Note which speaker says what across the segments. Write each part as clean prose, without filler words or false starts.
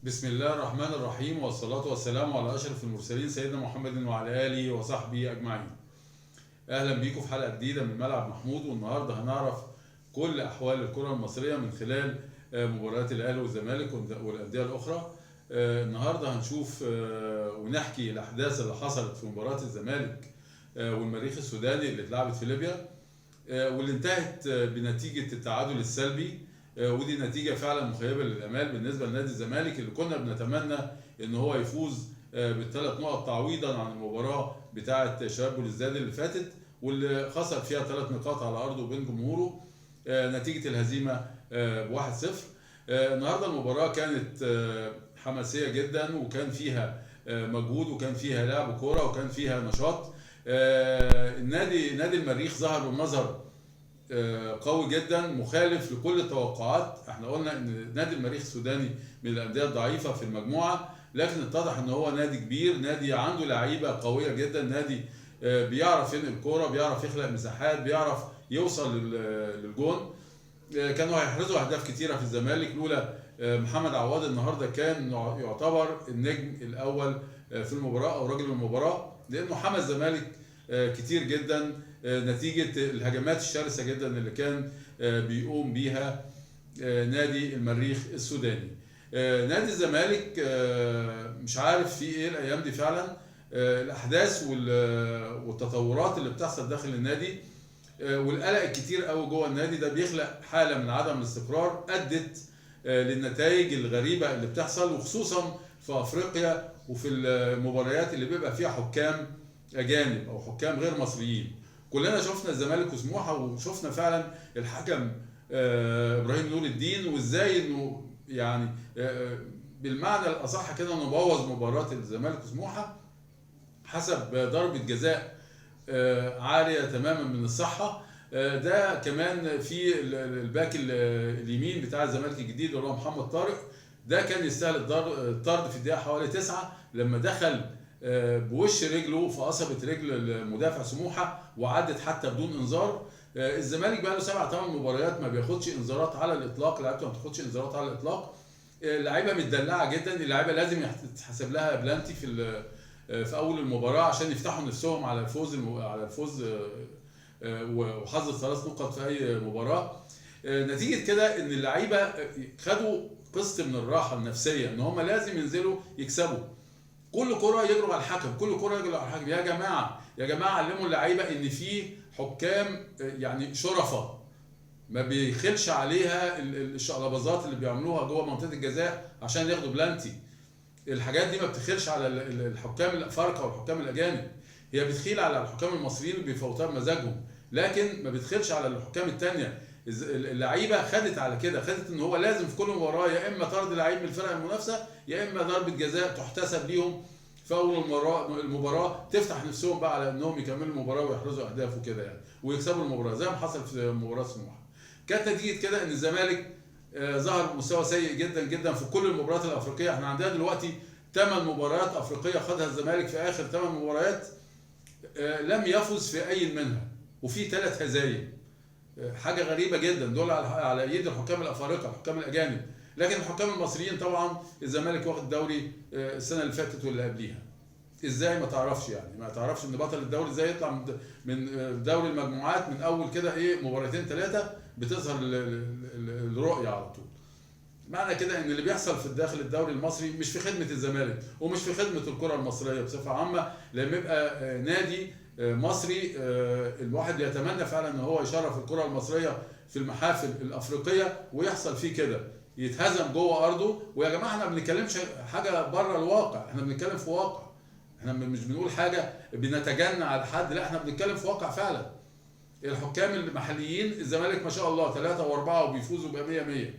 Speaker 1: بسم الله الرحمن الرحيم، والصلاة والسلام على أشرف المرسلين سيدنا محمد وعلى آله وصحبه أجمعين. أهلا بيكم في حلقة جديدة من ملعب محمود، والنهاردة هنعرف كل أحوال الكرة المصرية من خلال مباريات الأهلي والزمالك والأندية الأخرى. النهاردة هنشوف ونحكي الأحداث اللي حصلت في مباراة الزمالك والمريخ السوداني اللي اتلعبت في ليبيا، واللي انتهت بنتيجة التعادل السلبي، ودي نتيجة فعلا مخيبة للآمال بالنسبة لنادي الزمالك اللي كنا بنتمنى ان هو يفوز بالثلاث نقط تعويضا عن المباراة بتاعة شباب بلوزداد اللي فاتت، واللي خسر فيها 3 نقاط على أرضه وبين جمهوره، نتيجة الهزيمة ب1-0. النهارده المباراة كانت حماسية جدا، وكان فيها مجهود، وكان فيها لعب كورة، وكان فيها نشاط. نادي المريخ ظهر بمظهر قوي جدا مخالف لكل التوقعات. احنا قلنا ان نادي المريخ السوداني من الاندية الضعيفة في المجموعة، لكن اتضح ان هو نادي كبير، نادي عنده لعيبة قوية جدا، نادي بيعرف ينقل كورة، بيعرف يخلق مساحات، بيعرف يوصل للجون. كانوا هيحرزوا اهداف كتيرة في الزمالك لولا محمد عواد النهارده كان يعتبر النجم الاول في المباراة او رجل المباراة، لانه حمى الزمالك كتير جدا نتيجة الهجمات الشرسة جدا اللي كان بيقوم بيها نادي المريخ السوداني. نادي الزمالك مش عارف في ايه الايام دي فعلا، الاحداث والتطورات اللي بتحصل داخل النادي، والقلق الكتير قوي جوه النادي ده بيخلق حاله من عدم الاستقرار ادت للنتائج الغريبة اللي بتحصل، وخصوصا في افريقيا وفي المباريات اللي بيبقى فيها حكام اجانب او حكام غير مصريين. كلنا شفنا الزمالك وسموحه، وشفنا فعلا الحكم ابراهيم نور الدين، وازاي انه يعني بالمعنى الاصح كده انه بوظ مباراة الزمالك وسموحه حسب ضربه جزاء عالية تماما من الصحة. ده كمان في الباك اليمين بتاع الزمالك الجديد اللي هو محمد طارق، ده كان يستاهل الطرد في الدقيقة حوالي 9 لما دخل بوش رجله في قصبه رجل المدافع سموحه وعدت حتى بدون انذار. الزمالك بقى له 7-8 مباريات ما بياخدش انذارات على الاطلاق، لعيبته ما بتاخدش انذارات على الاطلاق. اللعيبة متدلعه جدا، اللعيبة لازم يتحسب لها بلانتي في اول المباراة عشان يفتحوا نفسهم على الفوز، وحظ 3 نقط في اي مباراة. نتيجة كده ان اللعيبة خدوا قسط من الراحة النفسية ان هم لازم ينزلوا يكسبوا، كل كرة يجروا على الحكم، كل كرة يجروا على الحكم. يا جماعة يا جماعة علموا اللعيبة ان في حكام يعني شرفة ما بيخلش عليها الشقلباظات اللي بيعملوها جوه منطقة الجزاء عشان ياخدوا بلانتي. الحاجات دي ما بتخلش على الحكام الافارقة والحكام الاجانب، هي بتخيل على الحكام المصريين اللي بيفوتوها بمزاجهم، لكن ما بتخلش على الحكام الثانية. اللعيبة خدت على كده، خدت ان هو لازم في كل مباراة يا اما طرد لعيب من الفرق المنافسة يا اما ضربه جزاء تحتسب ليهم في اول المباراة، تفتح نفسهم بقى على انهم يكملوا المباراة ويحرزوا اهداف وكده يعني ويكسبوا المباراة زي ما حصل في مباراة سموحه. كانت نتيجة كده ان الزمالك ظهر بمستوى سيء جدا جدا في كل المباريات الافريقية. احنا عندنا دلوقتي 8 مباريات افريقية خدها الزمالك في اخر 8 مباريات، لم يفز في اي منها، وفي 3 هزايم. حاجة غريبة جدا، دول على يد الحكام الافارقة، الحكام الاجانب. لكن الحكام المصريين طبعا الزمالك واخد دوري السنة اللي فاتت واللي قبليها. ازاي ما تعرفش، يعني ما تعرفش ان بطل الدوري ازاي يطلع من دوري المجموعات من اول كده ايه مباراتين 3 بتظهر الرؤية على طول. معنى كده ان اللي بيحصل في داخل الدوري المصري مش في خدمة الزمالك ومش في خدمة الكره المصرية بصفة عامة. لما يبقى نادي مصري الواحد يتمنى فعلا ان هو يشرف الكره المصرية في المحافل الافريقية ويحصل فيه كده، يتهزم جوه ارضه. ويا جماعة احنا ما بنتكلمش حاجة بره الواقع، احنا بنتكلم في واقع، احنا مش بنقول حاجة بنتجنى على حد، لا احنا بنتكلم في واقع فعلا. الحكام المحليين الزمالك ما شاء الله 3 و4 وبيفوزوا ب 100-100،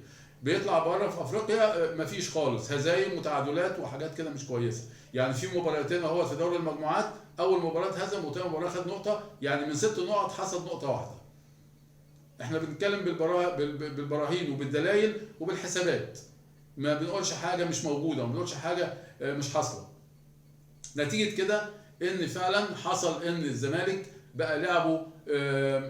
Speaker 1: بيطلع بره في افريقيا مفيش خالص، هزايم وتعادلات وحاجات كده مش كويسة. يعني في مباراتين اهو في دوري المجموعات، اول مباراة هزم وثاني مباراة خد نقطة، يعني من 6 نقط حصد نقطة واحدة. احنا بنتكلم بالبراهين وبالدلائل وبالحسابات، ما بنقولش حاجة مش موجودة، ما بنقولش حاجة مش حاصله. نتيجة كده ان فعلا حصل ان الزمالك بقى لعبه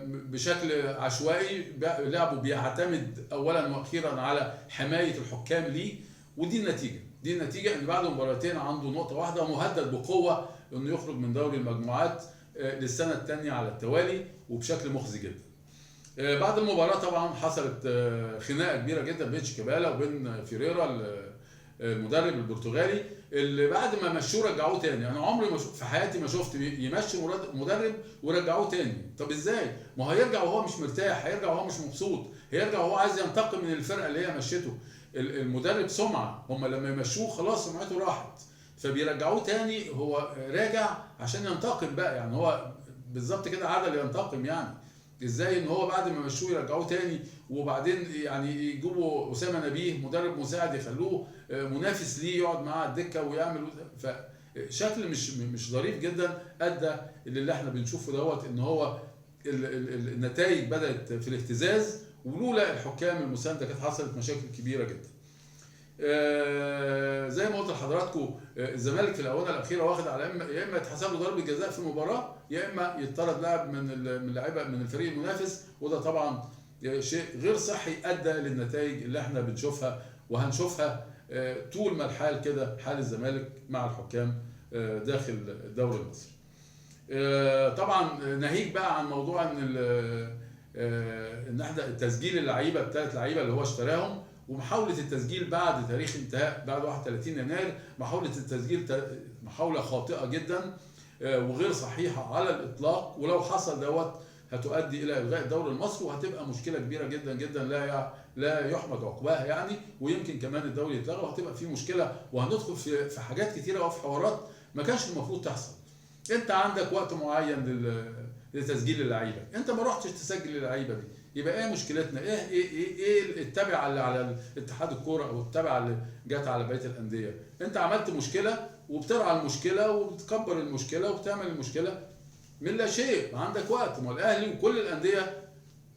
Speaker 1: بشكل عشوائي، لعبه بيعتمد اولا واخيرا على حماية الحكام ليه، ودي النتيجة، دي النتيجة ان بعد مباراتين عنده نقطة واحدة، ومهدد بقوة انه يخرج من دوري المجموعات للسنة الثانية على التوالي وبشكل مخزي جدا. بعد المباراة طبعا حصلت خناقه كبيرة جدا بين شيكابالا وبين فيريرا المدرب البرتغالي، اللي بعد ما مشوه رجعوه تاني. انا عمري ما في حياتي ما شفت يمشي مدرب ورجعوه تاني. طب ازاي؟ ما هو هيرجع وهو مش مرتاح، هيرجع وهو مش مبسوط، هيرجع وهو عايز ينتقم من الفرقة اللي هي مشيته. المدرب سمعه، هم لما يمشوه خلاص سمعته راحت، فبيرجعوه تاني، هو راجع عشان ينتقم بقى. يعني هو بالظبط كده عدل ينتقم. يعني ازاي ان هو بعد ما مشوه يرجعوه تاني، وبعدين يعني يجيبوا اسامة نبيه مدرب مساعد يخلوه منافس ليه، يقعد معاه على الدكة ويعمل، فشكل مش ظريف جدا ادى اللي احنا بنشوفه دوت، ان هو النتائج بدات في الاهتزاز، ولولا الحكام المساندة كانت حصلت مشاكل كبيرة جدا. زي ما قلت لحضراتكم، الزمالك في الاونة الاخيرة واخد على يا اما يتحسب له ضربه جزاء في المباراة، يا اما يطرد لاعب من لعيبة من الفريق المنافس، وده طبعا شيء غير صحي ادى للنتائج اللي احنا بنشوفها وهنشوفها طول ما الحال كده، حال الزمالك مع الحكام داخل الدوري المصري. طبعا ناهيك بقى عن موضوع ان ان احنا تسجيل اللعيبة الثلاث لعيبة اللي هو اشتراهم، ومحاولة التسجيل بعد تاريخ انتهاء بعد 31 يناير، محاولة التسجيل محاولة خاطئة جدا وغير صحيحة على الإطلاق، ولو حصل دوت هتؤدي إلى إلغاء الدوري المصري، وهتبقى مشكلة كبيرة جدا جدا لا يحمد عقباها يعني، ويمكن كمان الدوري يتلغى، وهتبقى في مشكلة، وهندخل في حاجات كتيرة وفي حوارات ما كانش المفروض تحصل. أنت عندك وقت معين لتسجيل اللعيبة، أنت ما رحتش تسجل اللعيبة دي، يبقى ايه مشكلتنا؟ ايه ايه ايه, إيه التبعة اللي على اتحاد الكورة او التبعة اللي جت على بقية الاندية؟ انت عملت مشكلة وبترعى المشكلة وبتكبر المشكلة وبتعمل المشكلة من لا شيء، ما عندك وقت. ما الاهلي وكل الاندية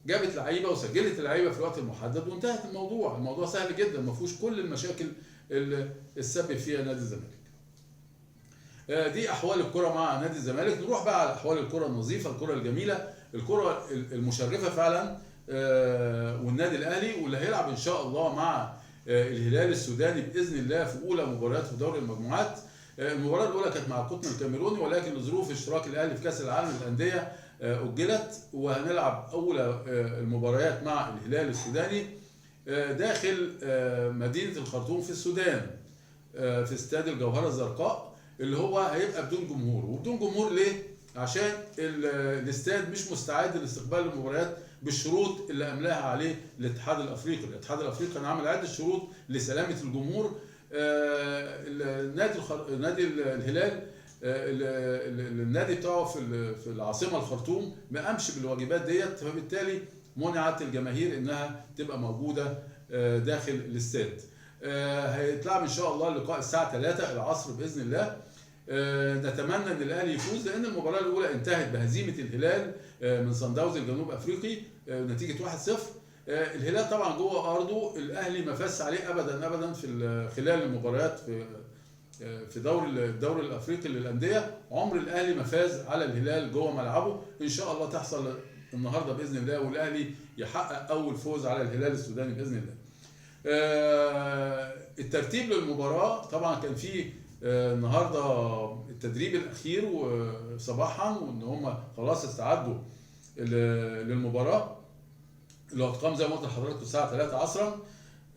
Speaker 1: جابت لعيبة وسجلت اللعيبة في الوقت المحدد وانتهت الموضوع، الموضوع سهل جدا، ما فيهوش كل المشاكل اللي اتسبب فيها نادي الزمالك. دي احوال الكره مع نادي الزمالك. نروح بقى على احوال الكره النظيفة، الكره الجميلة، الكره المشرفة فعلا، والنادي الاهلي واللي هيلعب ان شاء الله مع الهلال السوداني باذن الله في اولى مبارياته في دوري المجموعات. المباراة الاولى كانت مع القطن الكاميروني، ولكن لظروف اشتراك الاهلي في كاس العالم للاندية اجلت، وهنلعب اولى المباريات مع الهلال السوداني داخل مدينة الخرطوم في السودان، في استاد الجوهرة الزرقاء، اللي هو هيبقى بدون جمهور. وبدون جمهور ليه؟ عشان الاستاد مش مستعد لاستقبال المباريات بالشروط اللي املاها عليه الاتحاد الافريقي. الاتحاد الافريقي كان عامل عده شروط لسلامة الجمهور. نادي الهلال النادي بتاعه في العاصمة الخرطوم ما قامش بالواجبات ديت، فبالتالي منعت الجماهير انها تبقى موجودة داخل الاستاد. هيتلعب ان شاء الله اللقاء الساعة 3 العصر باذن الله. نتمنى ان الاهلي يفوز، لان المباراة الاولى انتهت بهزيمة الهلال من صن داونز الجنوب افريقي نتيجة 1-0. الهلال طبعا جوه ارضه، الاهلي ما فاز عليه ابدا ابدا في خلال المباريات في الدوري الافريقي للاندية، عمر الاهلي ما فاز على الهلال جوه ملعبه. ان شاء الله تحصل النهارده باذن الله، والاهلي يحقق اول فوز على الهلال السوداني باذن الله. الترتيب للمباراة طبعا كان فيه النهارده التدريب الاخير وصباحا، وان هم خلاص استعدوا للمباراة اللي هتقام زي ما قلت لحضراتكم الساعة 3 عصرا.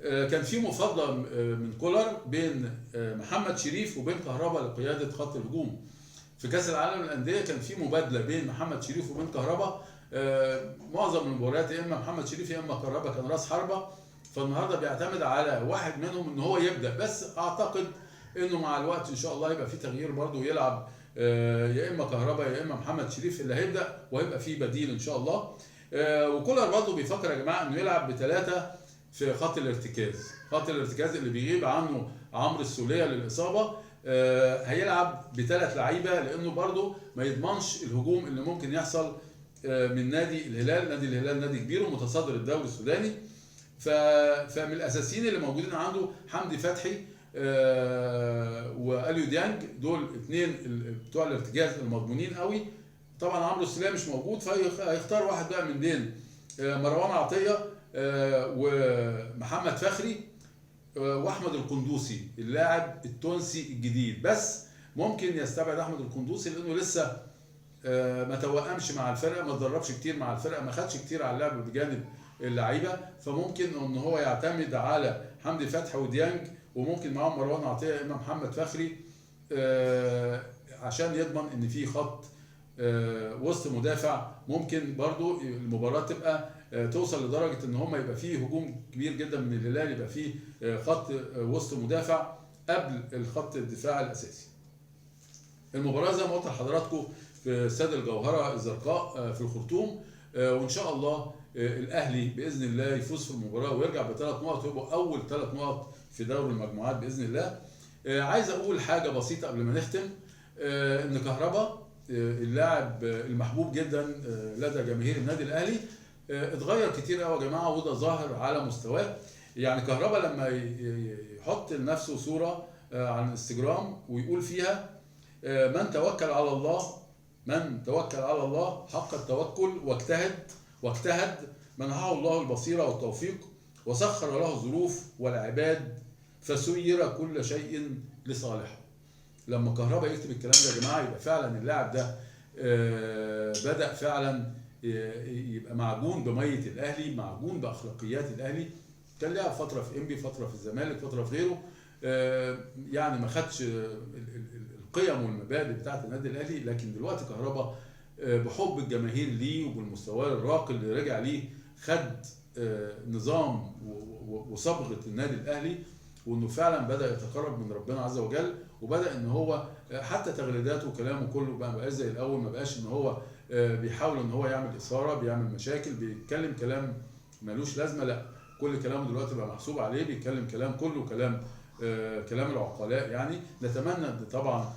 Speaker 1: كان في مفاضله من كولر بين محمد شريف وبين كهربا لقيادة خط الهجوم. في كاس العالم للاندية كان في مبادلة بين محمد شريف وبين كهربا، معظم المباريات يا اما محمد شريف يا اما كهربا كان راس حربه، فالنهارده بيعتمد على واحد منهم ان هو يبدا، بس اعتقد انه مع الوقت ان شاء الله يبقى في تغيير برضه، يلعب يا اما كهربا يا اما محمد شريف اللي هيبدا، وهيبقى في بديل ان شاء الله. وكولر برضه بيفكر يا جماعة انه يلعب بثلاثة في خط الارتكاز، خط الارتكاز اللي بيغيب عنه عمرو السوليه للاصابة، هيلعب بثلاث لعيبة لانه برضه ما يضمنش الهجوم اللي ممكن يحصل من نادي الهلال. نادي الهلال نادي كبير ومتصدر الدوري السوداني، فمن الاساسيين اللي موجودين عنده حمدي فتحي واليو ديانج، دول اثنين بتوع الارتكاز المضمونين قوي. طبعا عمرو السوليه مش موجود، فهيختار واحد بقى من بين مروان عطية ومحمد فخري واحمد القندوسي اللاعب التونسي الجديد. بس ممكن يستبعد احمد القندوسي لانه لسه ما توأمش مع الفرقة، ما اتدربش كتير مع الفرقة، ما خدش كتير على اللعب بجانب اللعيبة، فممكن ان هو يعتمد على حمدي فتحي وديانج، وممكن معاهم مروان عطية اما محمد فخري، عشان يضمن ان في خط وسط مدافع. ممكن برضو المباراة تبقى توصل لدرجة ان هم يبقى فيه هجوم كبير جدا من الهلال، يبقى فيه خط وسط مدافع قبل الخط الدفاع الاساسي. المباراة زي ما قلت لحضراتكم في استاد الجوهرة الزرقاء في الخرطوم، وان شاء الله الاهلي باذن الله يفوز في المباراة ويرجع بثلاث نقط، ويبقوا اول 3 نقط في دوري المجموعات باذن الله. عايز اقول حاجة بسيطة قبل ما نختم، ان كهربا اللاعب المحبوب جدا لدى جماهير النادي الاهلي اتغير كتير قوي يا جماعة، وده ظاهر على مستواه. يعني كهربا لما يحط لنفسه صوره على الانستجرام ويقول فيها من توكل على الله، من توكل على الله حق التوكل واجتهد منحه الله البصيرة والتوفيق وسخر له الظروف والعباد فسير كل شيء لصالحه. لما كهربا يكتب الكلام ده يا جماعة يبقى فعلا اللاعب ده بدأ فعلا يبقى معجون بميه الاهلي، معجون باخلاقيات الاهلي. كان لعب فترة في انبي، فترة في الزمالك، فترة في غيره، يعني ما خدش القيم والمبادئ بتاعه النادي الاهلي. لكن دلوقتي كهربا بحب الجماهير ليه وبالمستوى الراقي اللي رجع ليه، خد نظام وصبغه النادي الاهلي، وانه فعلا بدا يتقرب من ربنا عز وجل، وبدا ان هو حتى تغريداته وكلامه كله بقى ما بقاش زي الاول، ما بقاش ان هو بيحاول ان هو يعمل اثاره، بيعمل مشاكل، بيتكلم كلام ملوش لازمه. لا، كل كلامه دلوقتي بقى محسوب عليه، بيتكلم كلام كله كلام العقلاء. يعني نتمنى ان طبعا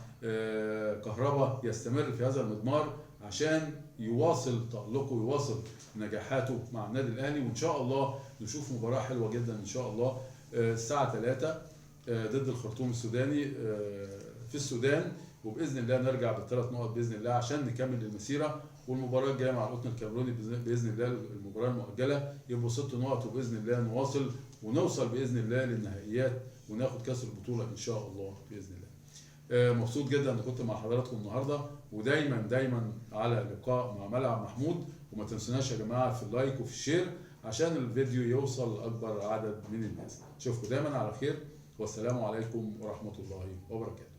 Speaker 1: كهربا يستمر في هذا المضمار عشان يواصل تألقه ويواصل نجاحاته مع النادي الاهلي، وان شاء الله نشوف مباراة حلوة جدا ان شاء الله الساعة 3 ضد الخرطوم السوداني في السودان، وباذن الله نرجع بالثلاث نقط باذن الله عشان نكمل المسيرة. والمباراة الجاية مع القطن الكاميروني باذن الله المباراة المؤجلة يبقوا 6 نقط، وباذن الله نواصل ونوصل باذن الله للنهائيات وناخد كاس البطولة ان شاء الله باذن الله. مبسوط جدا ان كنت مع حضراتكم النهارده، ودايما دايما على لقاء مع ملعب محمود. وما تنسوناش يا جماعة في ال like وفي ال share عشان الفيديو يوصل لاكبر عدد من الناس. اشوفكم دايما على خير، والسلام عليكم ورحمة الله وبركاته.